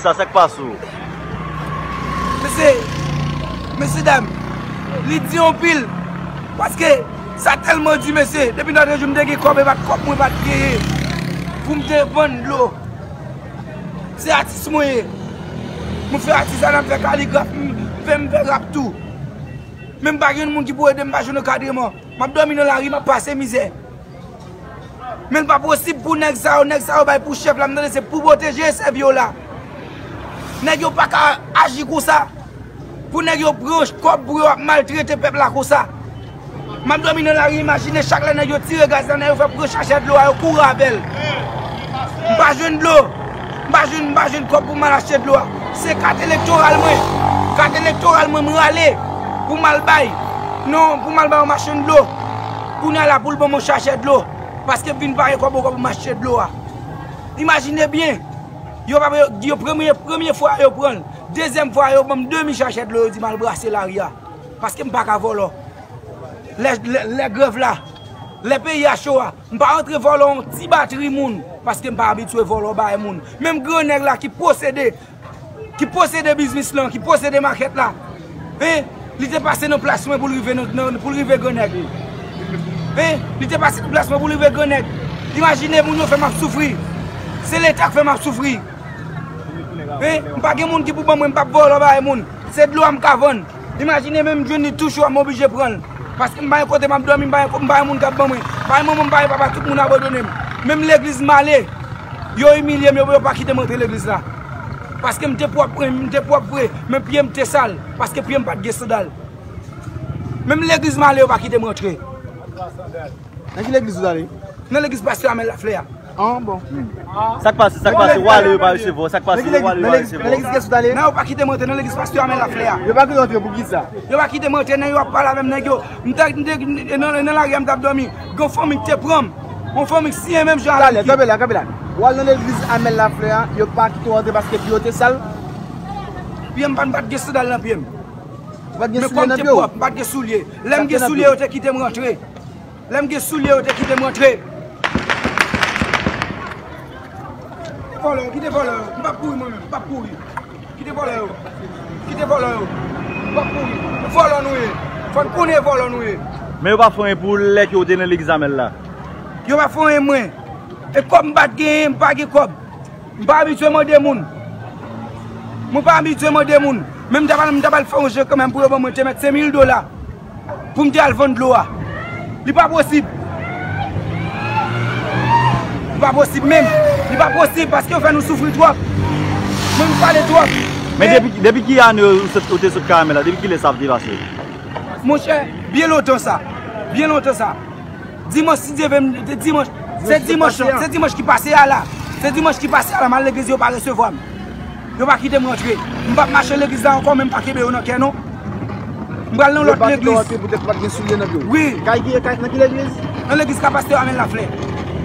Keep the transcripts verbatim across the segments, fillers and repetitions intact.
Sa, sa k pase w? Mesye, mesye dam, li di anpil. Paske sa tèlman di, mesye, depi nan jou m te gen kòb, e pa t kòb mwen pa t genyen pou m te vann dlo. Se atis mwen ye. Mwen fè atizana, m fè kaligraf, m fè, m fè rap tou. Men m pa gen moun ki pou ede m, m pa jwenn ankadreman. M ap dòmi nan lari, m ap pase mizè. Men l pa posib pou nèg sa yo, nèg sa yo bay pou chèf la, m tande se pou pwoteje sèvi yo la. Nèg yo pa ka aji konsa. Pou nèg yo pran kòb pou yo ap maltrete pèp la konsa. M ap dòmi nan lari, imajine chak lè nèg yo tire gaz nan nèg yo fè pran chachè dlo a yo kouri avè l. M pa jwenn dlo. M pa jwenn, m pa jwenn kòb pou m al achte dlo a. Se kat elektoral mwen. Kat elektoral mwen m rale pou m al bay. Non, pou m al bay yon machann dlo. Kounye a la pou l ban m yon chachè dlo. Paske m vin pa gen kòb ankò pou m achte dlo a. Imajine byen. Yo pa, yo premye, premye fwa yo pran l. Dezyèm fwa yo ban m demi chachè dlo, yo di m al brase lari a. Paske m pa ka vòlò. Lè, lè, lè grèv la, lè peyi a cho a, m pa rantre vòlò yon ti batri moun. Paske m pa abitye vòlò bay moun. Menm gran nèg la ki posede, ki posede biznis lan, ki posede makèt la. Hein? Li te pase nan plas mwen pou l rive nan, nan, pou l rive gran nèg. Hein? Li te pase nan plas mwen pou l rive gran nèg. Imajine moun yo fè m ap soufri. Se leta k fè m ap soufri. Hein? M pa gen moun ki pou ban mwen, m p ap vòlò bay moun. Se dlo a m ka vann. Imajine menm m jwenn li tou cho a, m oblije pran l. Paske m pa gen kote m ap dòmi, m pa gen, m pa gen moun k ap ban mwen. M pa gen manman, m pa gen papa, tout moun abandone m. Menm legliz m ale, yo imilye m, yo, yo pa kite m rantre legliz la. Paske m te pwòp vre, m te pwòp vre, men pye m te sal, paske pye m pa t gen sandal. Menm legliz m ale, yo pa kite m rantre. Nan ki legliz ou t ale? Nan legliz pastè Amel Laflè a. An bon. Sa k pase, sa k pase, w ale yo pa resevwa w, sa k pase, yo ale yo pa resevwa w. Nan legliz kiyès ou t ale? Nan yo pa kite m rantre nan legliz pastè Amel Laflè a. Yo pa kite w rantre pou kisa? Yo pa kite m rantre, nan yo ap pale avè m, nèg yo. M te, m te, nan, nan lari a m t ap dòmi. Gen yon fanmi k te pran m. Yon fanmi k siyen menm jan avè m. Kanpe la, kanpe la. W al nan legliz Amel Laflè a, yo pa kite w rantre paske pye w te sal? Pye m pa, m pa t gen sandal nan pye m. Ou pa t gen Men soulye kòm nan te pye w? Pwòp, m pa t gen soulye. Lè m gen soulye, yo te kite m rantre. Lè m gen soulye, yo te kite m rantre. Vòlò yo, kite vòlò yo. M p ap kouri mwen menm, m p ap kouri. Kite vòlò yo. Kite vòlò yo. M p ap kouri. Vòlò nou ye. Fò n konnen vòlò nou ye. Men yo pa fè anyen pou lè ke w te nan legliz Amel la. Yo pa fè anyen mwen. E kòb m pa t genyen, m pa gen kòb. M pa abitye mande moun. Mwen pa abitye mande moun. Men m ta pral, m ta pral fè yon je kanmenm pou yo ban mwen te mèt senk mil dola. Pou m te al vann dlo a. Li pa posib. Li pa posib menm. Li pa posib paske yo fè nou soufri twòp. Mwen m pale twòp. Men depi, depi ki ane ou sot, ou te sot Karamèl la? Depi ki lè sa ap te pase? Monchè, byen lontan sa. Byen lontan sa. Dimanch, si Dye vle, m te dimanch. Se dimanch, se dimanch ki pase a la. Se dimanch ki pase a la, m al legliz, yo pa resevwa m. Yo pa kite m rantre. M p ap mache legliz la ankò, men m pa kenbe yo nan kè non. M pral nan lòt legliz. Poutèt pa t gen soulye nan pye w. Wi. Kay ki, kay, nan ki legliz? Nan legliz ka pastè Amel Laflè.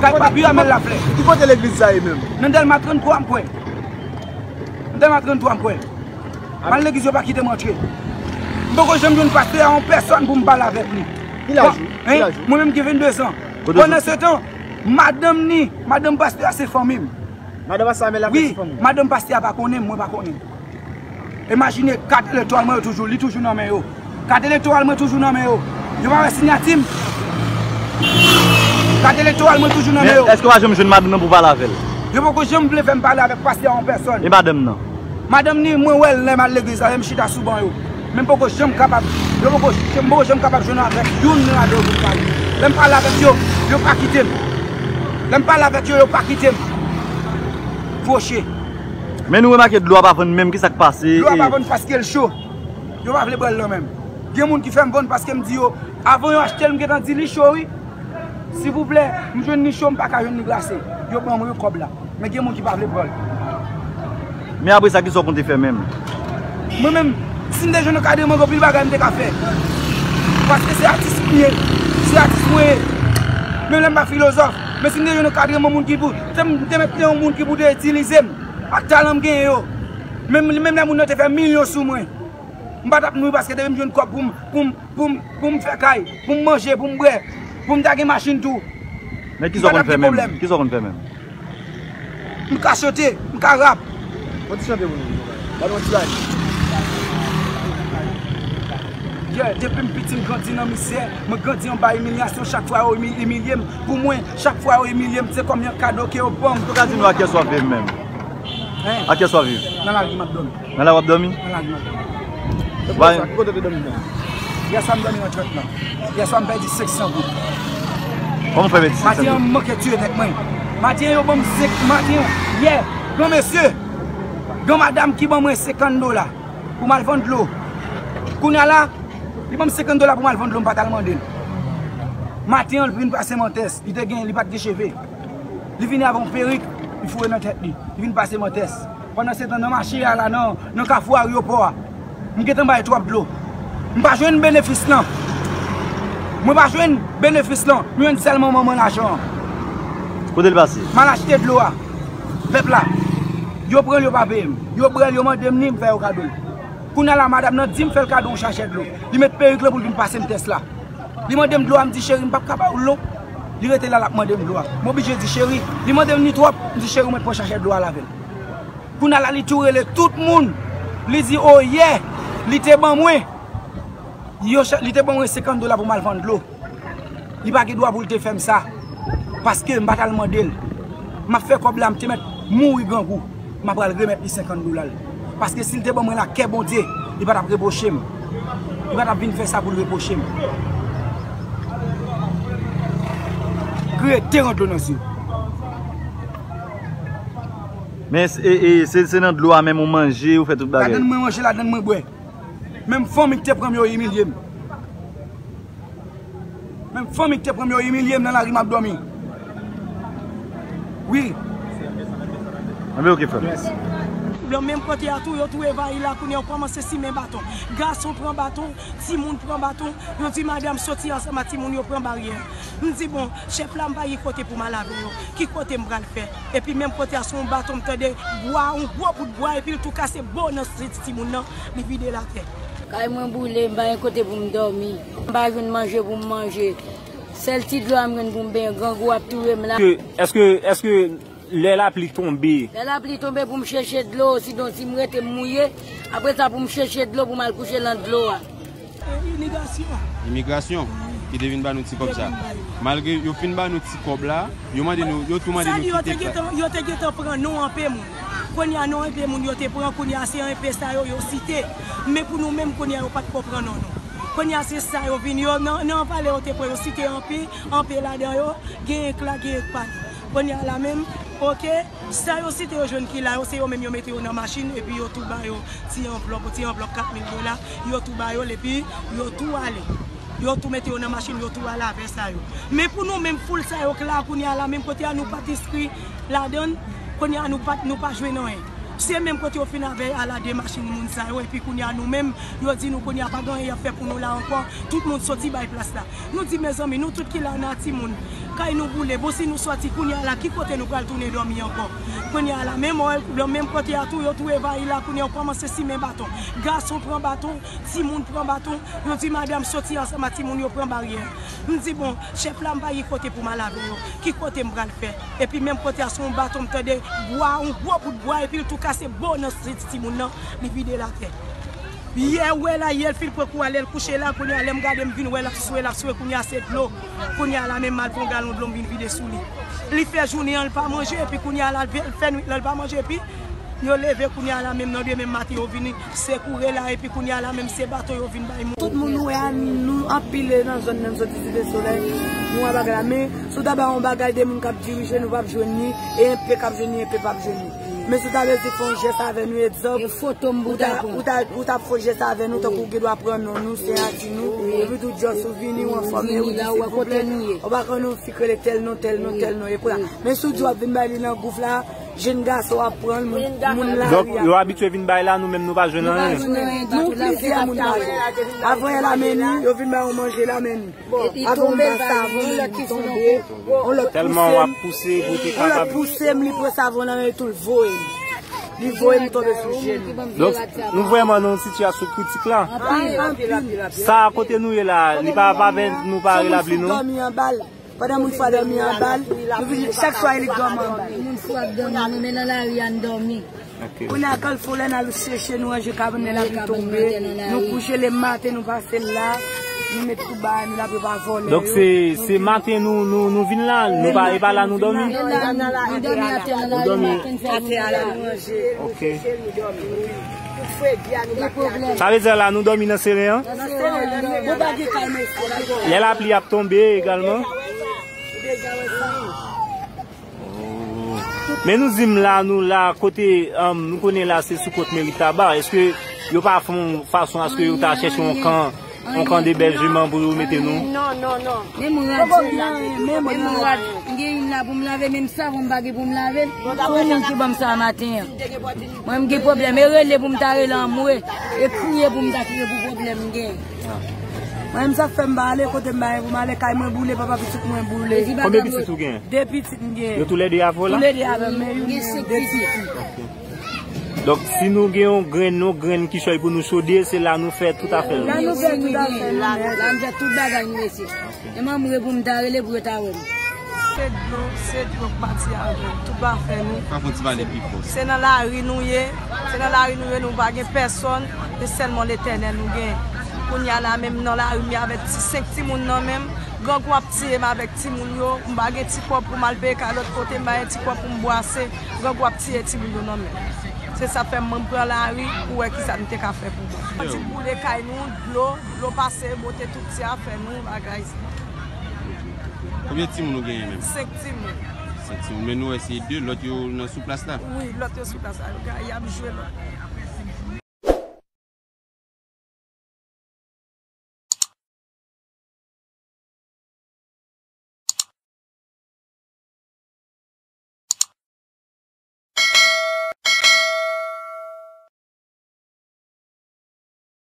Kay papi Amel Laflè. Ki kote legliz sa ye menm? Nan Dèlma trannntwa m kwè. Nan Dèlma trannntwa m kwè. M al legliz, yo pa kite m rantre. M poko janm jwenn pastè a yon pèsòn pou m pale avèk li. Ki laj ou? Ki laj ou? Mwen menm gen venndezan. Pandan se tan, madanm ni, madanm pastè a se fanmi m. Madanm pastè Amel Laflè se fanmi w? Madanm pastè a pa konnen m, mwen pa konnen l. Imajine kat elektoral mwen yo toujou, li toujou nan men yo. Kat elektoral mwen toujou nan men yo. Yo pa wè siyati m. Kat elektoral mwen toujou nan men yo. Men èske w pa janm jwenn madanm nan pou pale avè l? Yo poko janm vle fè m pale avèk pastè a an pèsòn. E madanm nan? Madanm ni, mwen wè l lè m al legliz la, lè m chita sou ban yo. Men m poko janm kapab, yo poko, m poko janm kapab jwenn avèk youn nan ladan yo pou m pale. Lè m pale avèk yo, yo pa kite m. Lè m pale avèk yo, yo pa kite m. Pwoche. Men nou remake dlo a pa vann menm, kisa k pase? Dlo a pa vann paske l cho. Yo pa vle pran l nan men m. Gen moun ki fè m vann paske m di yo, avan yo achte l, m gentan di li cho wi. Silvouplè, m jwenn li cho, m pa ka jwenn li glase. Yo ban mwen kòb la. Men gen moun ki pa vle pran l. Men apre sa, kisa w konte fè menm? Mwen menm, si m te jwenn ankadreman, gen anpil bagay m te ka fè. Paske se atis m ye. Se atis mwen ye. Menm lè m pa filozòf, men si m te jwenn ankadreman, moun ki pou, te, m te mèt gen yon moun ki pou te itilize m ak talan m genyen yo. Menm, menm lè moun nan te fè milyon sou mwen, m pa t ap mouri paske depi m jwenn kòb pou m, pou m, pou m, pou m fè kay, pou m manje, pou m bwè, pou m ta gen machin tou. Men kisa w konn fè menm? Kisa w konn fè menm? M ka chante, m ka rap. Yon ti chante pou nou. Ba nou yon ti bagay. Yeah, depi m piti, m grandi nan mizè. Mwen grandi anba imilyasyon. Chak fwa yo imi- imilye m, pou mwen, chak fwa yo imilye m, se kòm yon kado ke yo ban m. Ou ka di nou a kiyès w ap viv menm? Hein? A kiyès w ap viv? Nan lari m ap dòmi. Nan lari w ap dòmi? Nan lari m ap dòmi. Bay. Ki kote w te dòmi nan? Yèswa m dòmi nan trant lan. Yèswa m pèdi senk san goud. Kòman w fè pèdi senk san goud? Maten an, m manke tiye tèt mwen. Maten an, yo ban m senk, maten an, yè, granmesye, granmadanm ki ban mwen senkant dola pou m al vann dlo. Kounye a la, li ban m senkant dola pou m al vann dlo, m pa t al mande l. Maten an, li vin pase m an tès. Li te gen, li pa t gen cheve. Li vini avè yon perik, li foure nan tèt li. Li vin pase m an tès. Pandan se tan, nan mache a la, nan, nan kafou ayewopò a, m gentan bay twòp dlo. M pa jwenn benefis lan. Mwen pa jwenn benefis lan. M jwenn sèlman manman lajan an. Kote l pase? M al achte dlo a. Pèp la, yo pran l, yo pa peye m. Yo pran l, yo mande m li, m fè yo kado l. Kounye a la, madanm nan di m fè l kado yon sachè dlo. Li met perik lan pou l vin pase m tès la. Li mande m dlo a, m di, cheri, m p ap ka ba ou l non. Li rete la, l ap mande m dlo a. M oblije di, cheri, li mande m li twòp, m di, cheri, ou mèt pran sachè dlo a lave l. Kounye a la, li tou rele tout moun. Li di, oh yeah, li te ban mwen. Yo, li te ban mwen senkant dola pou m al vann dlo. Li pa gen dwa pou l te fè m sa. Paske m pa t al mande l. M ap fè kòb la, m te mèt mouri grangou. M ap pral remèt li senkant dola l. Paske si l te ban mwen l ak kè Bondye, li pa t ap repwoche m. Li pa t ap vin fè sa pou l repwoche m. Kriye te ran dlo nan zye. Men se, e, e, se, se nan dlo a menm ou manje, ou fè tout bagay. Ladann mwen manje, ladann mwen bwè. Menm fanmi ki te pran m yo imilye m. Menm fanmi ki te pran m yo imilye m nan lari m ap dòmi. Wi. Anben, oke, frè. Nan menm kote a tou, yo tou envayi la, kounye a yo kòmanse simen baton. Gason pran baton, timoun pran baton. Yo di madanm soti ansanm ak timoun yo pran baryè. M di, bon, chèf la, m pa gen kote pou m al avè yo. Ki kote m pral fè? Epi menm kote a, se yon baton m tande bwa, yon gwo bout bwa, epi l tou kase bo nan tèt timoun nan, li vide l atè. Kay mwen boule, m pa gen kote pou m dòmi. M pa jwenn manje pou m manje. Sèl ti dlo a m jwenn pou m benyen, grangou ap touye m la. Èske, èske, èske lè lapli tonbe? Lè lapli tonbe pou m chèche dlo, sinon si m rete m mouye, apre sa pou m chèche dlo pou m al kouche nan dlo a. E, imigrasyon. Imigrasyon ki te vin ba nou ti kòb sa. Malgre yo fin ba nou ti kòb la, yo mande nou, yo tou mande nou kite. Sa di yo te gentan, yo te gentan pran non anpe moun. Kounye a non anpe moun yo te pran, kounye a se anpe sa yo, yo site. Men pou nou menm, kounye a yo pa t ko pran non nou. Kounye a se sa yo vin, yo nan, nan valè yo te pran, yo site anpe, anpe ladan yo, gen enk la, gen enk pa t. Kounye a la menm, oke, sa yo site yo jwenn ki la yo, se yo menm yo mete yo nan machin, epi yo tou ba yo ti anvlòp, ti anvlòp kat mil dola, yo tou ba yo l, epi yo tou ale. Yo tou mete yo nan machin, yo tou ale avè sa yo. Men pou nou menm foul sa yo k la, kounye a la menm kote a nou pa t enskri ladan l, kounye a nou pa t, nou pa jwenn anyen. Se menm kote yo fin avè a la de machin moun sa yo, epi kounye a nou menm, yo di nou kounye a pa gen anyen y ap fè pou nou la ankò, tout moun soti bay plas la. Nou di, mezanmi, nou tout ki la, n a timoun, kay nou boule, bon, si nou sòti kounye a la, ki kote nou pral tounen dòmi ankò? Kounye a la, menm, menm kote a tou, yo tou envayi la, kounye a yo kòmanse simen baton. Gason pran baton, timoun pran baton, yo di madanm soti ansanm ak timoun yo pran baryè. M di, bon, chèf la, m pa gen kote pou m al avè yo. Ki kote m pral fè? Epi menm kote a, se yon baton m tande bwa, yon gwo bout bwa, epi l tou kase bo nan tèt timoun nan, li vide l atè. Yè, ou wè la, yè l fin pran kou a, lè l kouche la, kounye a, lè m gade, m vin wè l ap swe, l ap swe, kounye a, se dlo. Kounye a la, menm m al pran yon galon dlo, m vin vide sou li. Li fè jounen an, l pa manje, epi kounye a la, l fè nwit lan, l pa manje, epi yo leve, kounye a la, menm nan demen maten, yo vini sekoure la, epi kounye a la, menm se baton yo vin bay moun. Tout moun nou wè a, nou anpile nan zòn nan, m soti Site Solèy, nou wè bagay la, men si w ta ba yon bagay de moun k ap dirije, nou p ap jwenn li, e enpe k ap jwenn li, enpe p ap jwenn li. Men si w ta resi fè yon jès avè nou, egzanp, ou ta, ou ta, ou t ap fè jès avè nou, tankou w gen dwa pran non nou, siyati nou, epi tou djòs ou vini, ou anfòme, ou di silvouplè, ou pa konn nou fi k rele tèl non, tèl non, tèl non, epi la. Men si w di w ap vin bay li nan gouf la, jenn gason ap pran l, moun, moun lari a. Donk, yo abitye vin bay la, nou menm nou pa jwenn anyen. Nou plizyè moun pa jwenn. Avan yè la men li, yo vin bay yon manje la men li. Bon, li tonbe, l pa vini, yon lòt ki sou yon kou. Yon lòt pouse m, yon lòt pouse m, li pran savon nan men li tou, l voye m. Li voye m tonbe sou je m. Donk, nou vrèman nan yon sitiyasyon kritik la. Anpil, anpil. Sa kote nou ye la, li pa, pa avè nou pa rele lapli non. Pandan moun fou a dòmi anba l, nou vin chak swa li dòmi anba l. Moun fou ap dòmi, nou men nan lari a n dòmi. Kounye a, kan l fè lè n al seche, nou ranje kabann nan, lapli tonbe. Nou kouche le maten, nou pase la. Nou met tout bagay nou la pou yo pa vòlè yo. Donk, se, se maten nou, nou, nou vin la, nou pa, e pa la nou dòmi? Nou dòmi atè nan lari, maten n fè atè a la, nou ranje. Ok. Sa vle di la nou dòmi nan seren an? Lè lapli ap tonbe egalman. Men nou di m la, nou la, kote, um, nou konnen la, se sou kont meri Taba. Èske yo pa fè yon fason aske yo ta chèche yon kan, yon kan debèjman pou yo mete nou? Non, non, non. Men m rad, men m rad, m gen youn la pou m lave, menm savon m pa gen pou m lave l. Se yon moun ki ban m sa maten an. Mwen, m gen pwoblèm, e rele pou m ta rele anmwe, e kriye pou m ta kriye pou pwoblèm m gen. Mwen, m sa fè m pa ale, kote m pa gen pou m ale, kay mwen boule, papa pitit mwen boule. Konbyen pitit ou gen? De pitit m gen. Yo toulède avè w la? Toulède avè m, men youn gen de pitit. Donk, si nou gen yon grenn, yon grenn kichòy pou nou chode, se la nou fè tout afè nou. La nou fè tout afè nou, la, la m fè tout bagay m, mesye. E m anmwe pou m ta rele pou yo ta wè m. Se dlo, se dlo k pati avè m. Tout afè nou. Ka fè yon ti pale pi fò. Se nan lari nou ye. Se nan lari nou ye, nou pa gen pèsòn. Se sèlman Letènèl nou gen. Kounye a la menm nan lari m ye avèk ti senk timoun nan men m. Grangou ap tiye m avèk timoun yo. M pa gen ti kòb pou m al peye kay lòt kote, m pa gen ti kòb pou m bwase. Grangou ap tiye timoun yo nan men m. Se sa fè m, mwen pran lari pou wè kisa m te ka fè pou mwen. Yo. Ti boule kay nou, dlo, dlo pase, bote tout ti afè nou, bagay. Konbyen timoun ou genyen menm? Senk timoun. Senk timoun. Men nou wè se de, lòt yo nan sou plas la? Wi, lòt yo sou plas la. Yo, y ap jwe lòt.